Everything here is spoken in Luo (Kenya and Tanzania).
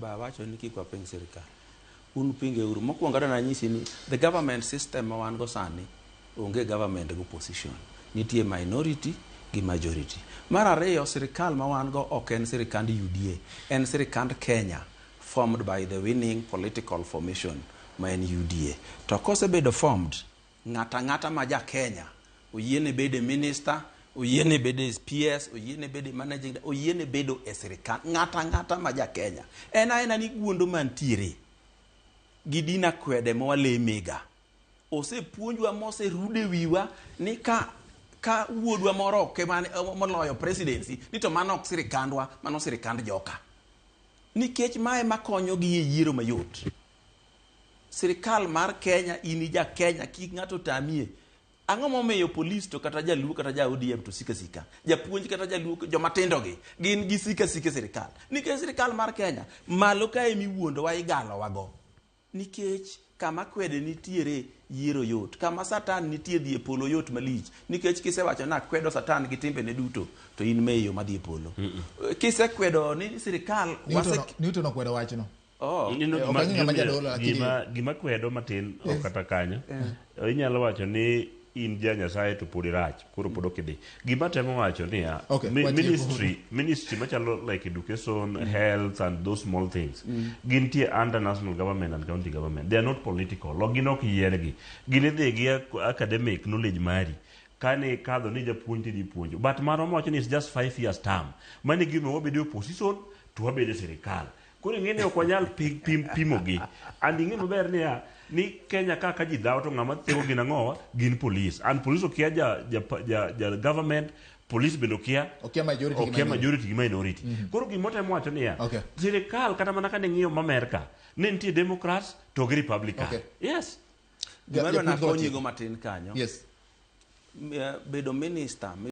Ba wacho ni kik waping sirikal. Un pinge uru. Mokwongo adwa nanyisi ni the government system ma wan go sani onge government gi opposition. Nitie minority gi majority. Mar ariyo, sirikal ma wan go ok en sirikand UDA, en sirikand Kenya formed by the winning political formation ma en UDA. To kosebedo formed, ng'ato ang'ata ma ja Kenya oyiene bedo e minister, oyiene bedo e PS, oyiene bedo e managing, oyiene bedo e sirikal. Ng'ato ang'ata ma ja Kenya. En aena ni guondo mantiere gi dina kwede ma walemega. Osepuonjwa moserude wiwa ni ka wuodwa moro ok ema moloyo presidency ni to mano ok sirikandwa, mano sirikand joka. Nikech mae makonyogi e yiero mayot. Sirikal mar Kenya in ja Kenya kik ng'ato tamie. Ang'o momiyo polis to kata jaluo kata ja ODM to sika sika? Japuonj kata jaluo joma tindo gi gin gi sika sika e sirikal. Nikech sirikal mar Kenya malo kae miwuondowa igalowa go. Nikech kama kwede nitiere yiero yot. Kama Satan nitie dhi e polo yot malich. Nikech kisewacho ni akwedo Satan gi timbene duto to in me yo madhi e polo. Kisekwedo ni sirikal Newton, Newton okwedo wachno. Oh. Neno Eh, ok gima- ang'e ng'ama gima- jadolo, lakini- gima kwedo matin ok kata kanyo inyalo wacho ni in ja nyasaye to pod irach koro pod ok idhi gima temo wacho niya Okay, watieko. ministry machalo like education health and those small things gintie under national government and county government they are not political ok gin ok yiergi gin idhi gi academic knowledge mari kane kadho ni japuonj tidhi puonjo but mano wacho ni it's just 5 years term mano e gima wabedo e opposition to wabedo e sirikal koro ing'e ni ok wanyal pimogi and ing'e maber niya ni Kenya ka ji dhawo to ng'ama thigo gin ang'owa gin police and police okia ja government police bende okia Okia majority gi okia minority. Majority gi minority koro gimotemo wacho niya sirikal kata mana kane ng'iyo ma Amerka ne nitie Democrats to gi Republican yes. Gima adwa Japuonj nakonyigo watieko. matin kanyo. Yes. Bedo minister.